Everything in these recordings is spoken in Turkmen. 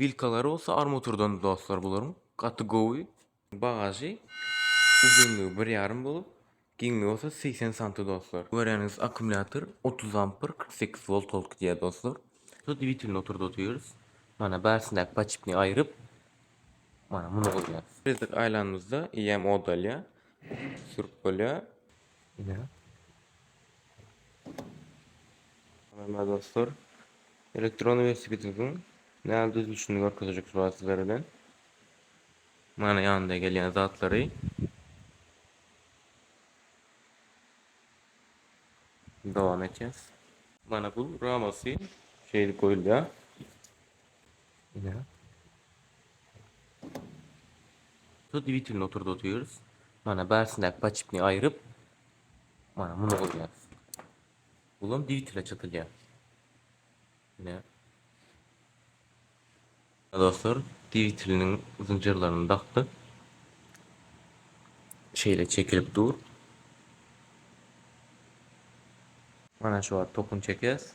Wilkalary bolsa armaturdan dostlar bularyň. Gaty gowy. Bagažy uzynlygy bir ýarym bolup, giňligi bolsa 80 santy dostlar. Görýäniňiz akkumulýator 30 amper 48 volt bolup gidýär dostlar. Şu dwitelini oturdyp otyrys. Mana bärsindäki paçipni aýryp, mana muny goýýarys. Rezek aýlanymyzda eýýäm ot alýar. Sürüp bolýar. Ine. Merhaba dostlar. Elektron welosipedimiziň nähili düzülişini görkezjek şu wagt sizler bilen. Mana ýanynda gelýän zatlary dowam etýäs. Mana bu ramasy şeýdip goýulýar. Ine. Şu dwitelini oturdyp otyrys. Mana bärsindäki paçipni aýryp, mana muny goýýarys. Bulam dwitele çatylýar. Ine. Dostlar, dwiteliniň zynjyrlaryny dakdyk. Şeýle çekilip dur. Mana şu wagt tokun çekýäs.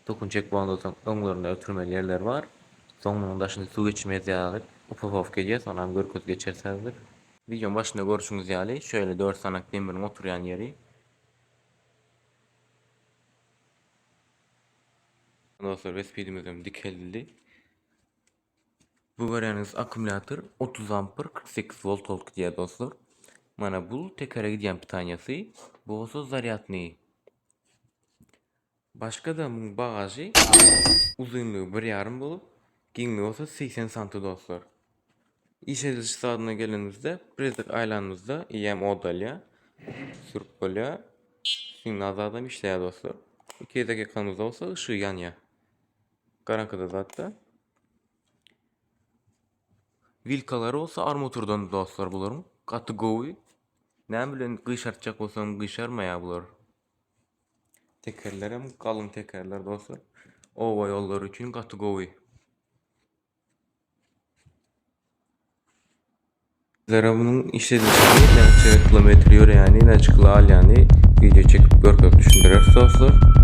Tokun çekip bolandan soň öňlerinde ötürmeli ýerleri bar. Soň munuň daşyny suw geçirmez ýaly upakowka edýäs, onam görkezip geçeris häzir. Wideonyň başynda görşüňiz ýaly, şeýle dört sanak demiriň oturýan ýeri. Dostlar, welosipedimizem dikeldildi. Bu görýäniňiz akkumulýator 30 amper 48 volt bolup gidýär dostlar. Mana bu tekere gidýän pitaniýasy, bu bolsa zarýadnyý. Başga-da muň bagažy uzynlygy bir ýarym bolup, giňligi bolsa 80 santy dostlar. Iş ediliş sadyna gelenimizde, prezek aýlanymyzda eýýäm ot alýar. Sürüp bolýar. Signal zadam işleýär dostlar. Iki gezek ýakanymyzda bolsa yşygy ýanýar. Garaňkyda zatda. Wilkalary bolsa armaturdan dostlar bularyň. Gaty gowy. Näme bilen gyşartjak bolsaň gyşarmaýar bular. Tekerlerem galyň tekerler dostlar. Oba ýollary üçin gaty gowy. Sizlere munuň işledilişini, näçe kilometr ýöreýäni, näçe kilo alýany wideo çekip görkezip düşündireris dostlar.